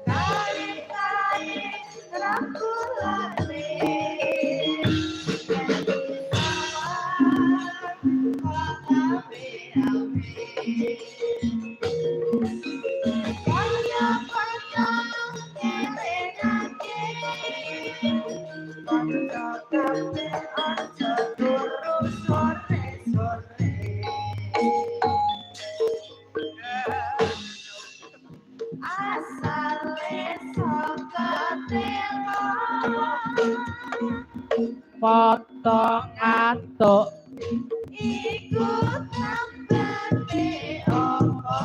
Kae-kae rangkulane kok ame-ame. Kaya-kaya ngelingake kanca kabeh aja turu sore-sore. Asale saka telo Foto ngantuk iku tambane apa?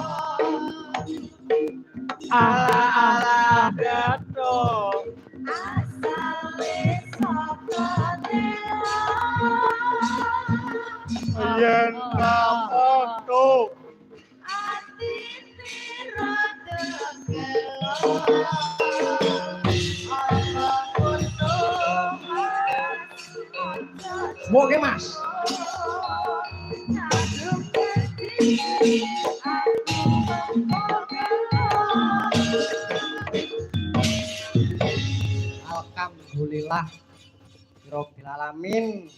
Ala ala gathuk. Asale saka telo Yen ra foto atine rada gelo. Apa ngono Mas? Oke, Mas. Kadung dadi aku mengko gelo. Alhamdulillah rabbil alamin.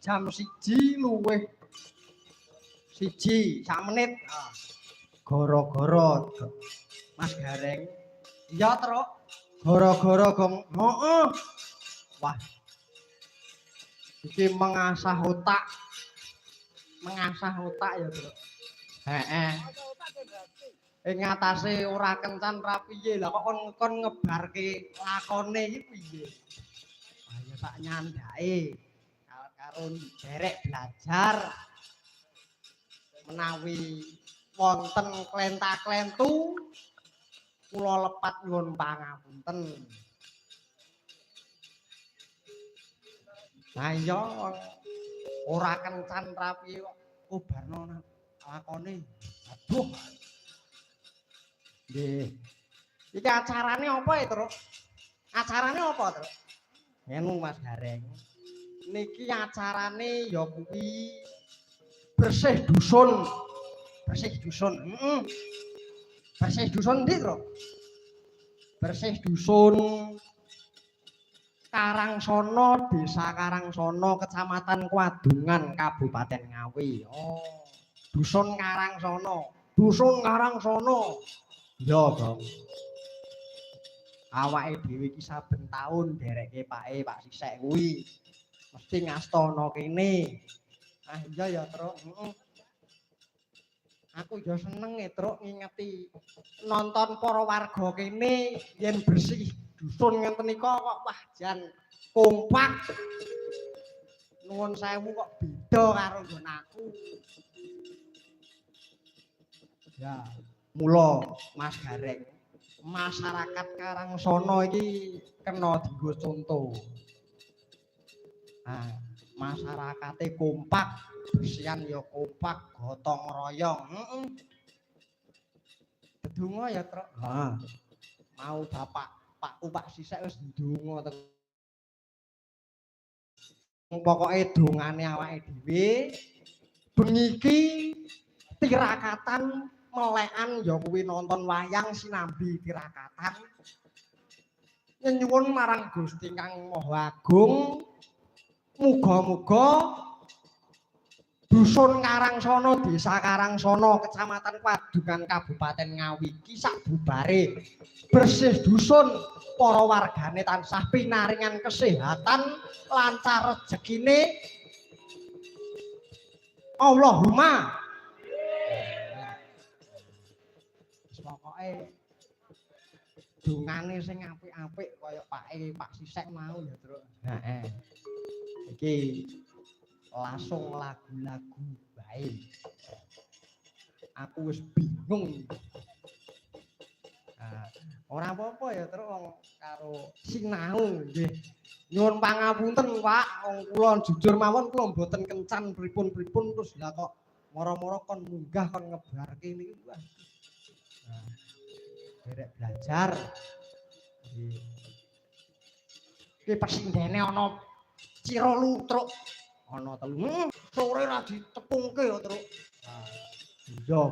Jam 1 luwih 1 sak menit. Gara-gara Mas Gareng. Iya, Truk. Gara-gara gong. Heeh. Wah. Iki mengasah otak. Mengasah otak ya, Truk. Heeh. Ing ngatasé ora kencan ra piye lah kok kon ngebarke lakone iki piye? Ah ya sak nyandake karo derek belajar menawi wonten klenta-klentu kula lepat nyuwun pangapunten. Lah iya ora kencan ra piye kok kobarno lakone. Aduh. Nggih. Iki acarane apa ya, Truk? Acarane apa, Truk? Ngenu Mas Gareng. Niki acarane ya kuwi bersih dusun. Bersih dusun. Heeh. Bersih dusun ndi, Truk? Bersih dusun Karangsono, Desa Karangsono, Kecamatan Kwadungan, Kabupaten Ngawi. Oh, Dusun Karangsono. Dusun Karangsono. Ya, Bang. Awake dhewe iki saben taun nderekke Pake Pak Sisek kuwi. Mesti ngastana kene. Ah iya ya, Truk. Heeh. Aku ya seneng e, Truk, ngingeti nonton para warga kene yen bersih dusun ngenten nika kok wah jan kompak. Nuwun sewu kok beda karo nggon aku. Ya, mula Mas Gareng, masyarakat Karangsono iki kena dienggo conto. Nah, masyarakate kompak, bersihan ya kompak, gotong royong. Heeh. Ndonga ya, Truk. Heeh. Mau bapak, Pakku Pak Sisek wis ndonga teng. Pokoke dongane awake dhewe bengi iki tirakatan melekan ya kuwi nonton wayang sinambi tirakatan. Nyenyuwun marang Gusti Kang Maha Agung, muga-muga Dusun Karangsono, Desa Karangsono, Kecamatan Kwadungan, Kabupaten Ngawi iki sak bubare bersih dusun, para wargane tansah pinaringan kesehatan, lancar rejekine. Allahumma. Wis pokoke dongane sing apik-apik kaya Pake Pak Sisek mau ya, Truk. Heeh. Iki langsung lagu-lagu bae. Aku wis bingung. Nah, ora apa-apa ya, Truk, wong karo sinau nggih. Nyuwun pangapunten, Pak, wong kula jujur mawon kula mboten kencan pripun-pripun terus lah kok moro-moro kon munggah kon ngebarke niki wah. Nah, derek belajar. Nggih. Iki pesindene ana Ciro Lutruk. Ana telu. Sore ra ditepungke ya, Truk. Nah, iya.